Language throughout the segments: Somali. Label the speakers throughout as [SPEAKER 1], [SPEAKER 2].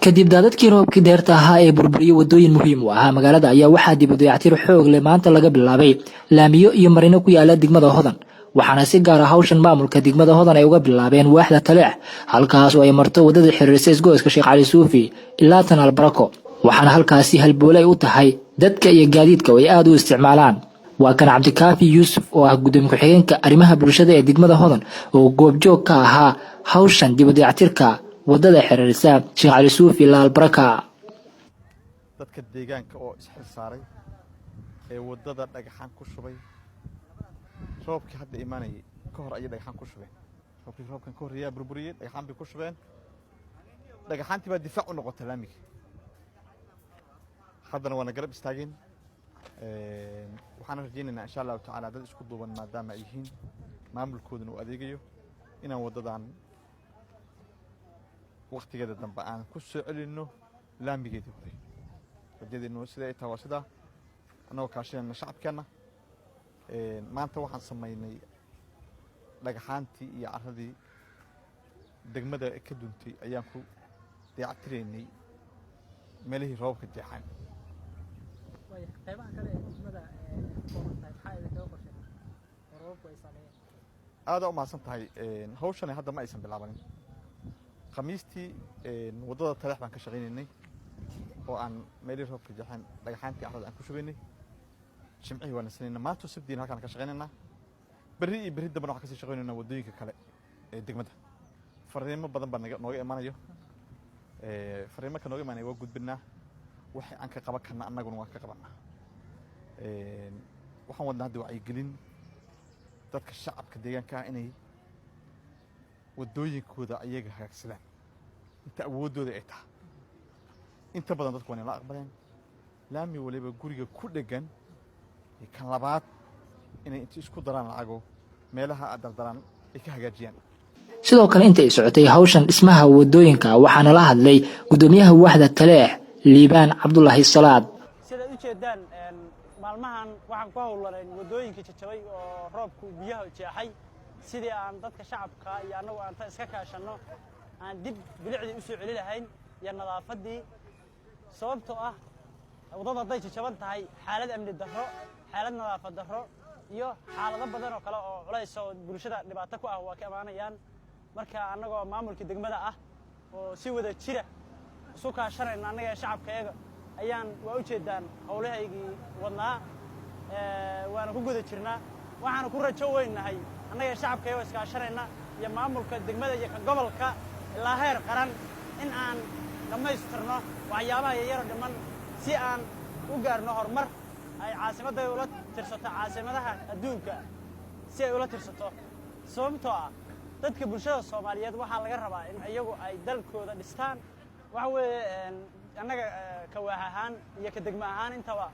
[SPEAKER 1] Kadib daadadkii roobkii deerta ahaa ee burburiyey wadooyin muhiim u ahaa magaalada ayaa waxaa dib u dayactir xoog leh maanta laga bilaabay laamiyo iyo marino ku yaala degmada Hodan. Waxaana si gaar ah hawshan maamulka degmada Hodan ay uga bilaabeen waaxda Taleex, halkaas oo ay marto wadada xiriirisa isgoyska Sheekh Cali Suufi ilaa Tanaal Barako. Waxaana halkaasi halboole ay u tahay dadka iyo gaadiidka oo ay aada u isticmaalaan. Waa kan Cabdikaafi Yuusuf oo ah gudoomiye ku-xigeenka arrimaha bulshada ee degmada Hodan oo goobjoog ka ahaa hawshan dib u dayactirka wadada xiriirisa Sheekh Cali Suufi ilaa Albaraka.
[SPEAKER 2] Dadka deegaanka oo isxil saaray ee waddada dhagaxaan ku shubay, roobkii hadda imaanayay ka hor ayay dhagaxaan ku shubeen. Roobkii roobkan ka horreeyaa burburiyey, dhagaxaan bay ku shubeen. Dhagaxaantii baa difaac u noqotay laamiga. Haddana waana garab istaageen. Waxaan rajaynaynaa, insha Allahu tacaala, dad isku duuban maadaama ay yihiin, maamulkooduna uu adeegayo, inaan waddadan waktigeeda dambe aan ku soo celinno laamigeedii hore. Rajadeennu sida ay tahay waa sidaa, annagoo kaashanayna shacabkeenna. Maanta waxaan samaynay dhagaxaantii iyo carradii degmada ka duntay ayaan ku dayactiraynay meelihii roobabka jeexaan.
[SPEAKER 3] Qaybaha kale ee degmada ka kooban tahay, maxaa idinkaga qorshaysan oo roobabku ay saameeyeen?
[SPEAKER 2] Aadaa u mahadsan tahay. Hawshani hadda ma aysan bilaabanin. Khamiistii waddada Taleex baan ka shaqaynaynay oo aan meelihii roobka jeexeen dhagaxaantii carrada aan ku shubaynay. Jimcihii waan nasanayna. Maanta Sabtiina halkaan ka shaqaynaynaa. Berri iyo berri dambena waxaan kasii shaqaynaynaa waddooyinka kale ee degmada. Fariimo badan baa naga nooga imanayo. Fariimo ka nooga imanaya waa gudbinaa. Waxay aan ka qaban karna annaguna waan ka qabanaa. Waxaan wadnaa hadda wacyigelin dadka shacabka deegaanka ah inay waddooyinkooda ayaga hagaagsadaan inta awooddooda ay tahay. Inta badan dadku waa nala aqbaleen. Laami waliba guriga ku dheggan iyo kan labaad inay inta isku daraan lacago meelaha aad dardaraan ay ka hagaajiyaan.
[SPEAKER 1] Sidoo kale, inta ay socotay hawshan dhismaha wadooyinka, waxaana la hadlay gudoomiyaha waaxda Taleex, Liibaan Cabdulaahi Salaad.
[SPEAKER 4] Sidaad u jeedaan, maalmahan waxaan ku howlanayn waddooyinkii jajabay oo roobku biyaha jeexay, sidii aan dadka shacabka iyo annagu aan ta iska kaashanno aan dib bilicdii u soo celi lahayn iyo nadaafaddii. Sababtoo ah waddada hadday jajaban tahay, xaalad amni darro, xaalad nadaafad darro iyo xaalado badan oo kale oo culays oo bulshada dhibaato ku ah waa ka imaanayaan. Marka annagoo maamulka degmada ah oo si wada jira isu kaashanayna annaga shacabkayaga ayaan, waa u jeedaan, howlahaygii wadnaa, waana ku guda jirnaa. Waxaana ku rajo weynnahay annaga shacabkayaga iskaashanayna iyo maamulka degmada iyo ka gobolka ilaa heer qaran in aan dhammaystirno waxyaabaha yaryaro dhiman, si aan u gaarno horumar ay caasimadda ula tirsato caasimadaha adduunka, si ay ula tirsato. Sababtoo ah dadka bulshada Soomaaliyeed waxaa laga rabaa in iyagu ay dalkooda dhistaan. Waxa weeye, annaga ka waax ahaan iyo ka degmo ahaan intaba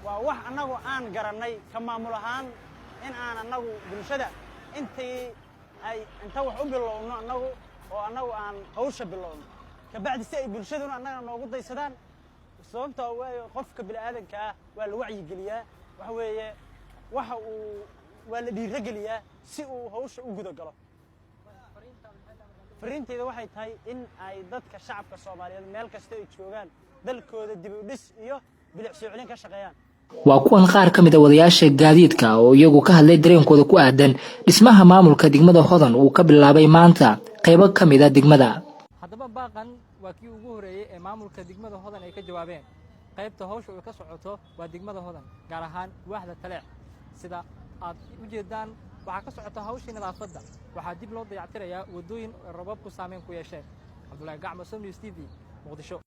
[SPEAKER 4] waa wax annagu aan garannay ka maamul ahaan in aan annagu bulshada intii ay inta wax u bilowno annagu oo annagu aan hawsha bilowno, kabacdi si ay bulshaduna annagana noogu daysadaan. Sababtoo waayo qofka bini'aadanka ah waa la wacyigeliyaa, waxa weeye waxa uu waa la dhiirogeliyaa si uu hawsha u guda galo. Fariintayda waxay tahay in ay dadka shacabka Soomaaliyeed meel kasta ay joogaan dalkooda dib u dhis iyo bilic soo celin ka shaqeeyaan.
[SPEAKER 1] Waa kuwan qaar ka mid a wadayaasha gaadiidka oo iyagu ka hadlay dareenkooda ku aadan dhismaha maamulka degmada Hodan uu ka bilaabay maanta qaybo ka mid a degmada.
[SPEAKER 3] Haddaba baaqan waa kii ugu horreeyey ee maamulka degmada Hodan ay ka jawaabeen. Qaybta hawsha uu ka socoto waa degmada Hodan, gaar ahaan waaxda Taleex. Sida aad u jeedaan, waxaa ka socota hawshii nadaafadda. Waxaa dib loo dayactirayaa waddooyin robabku saameyn ku yeesheen. Cabdullaahi Gacmo, Som News TV, Muqdisho.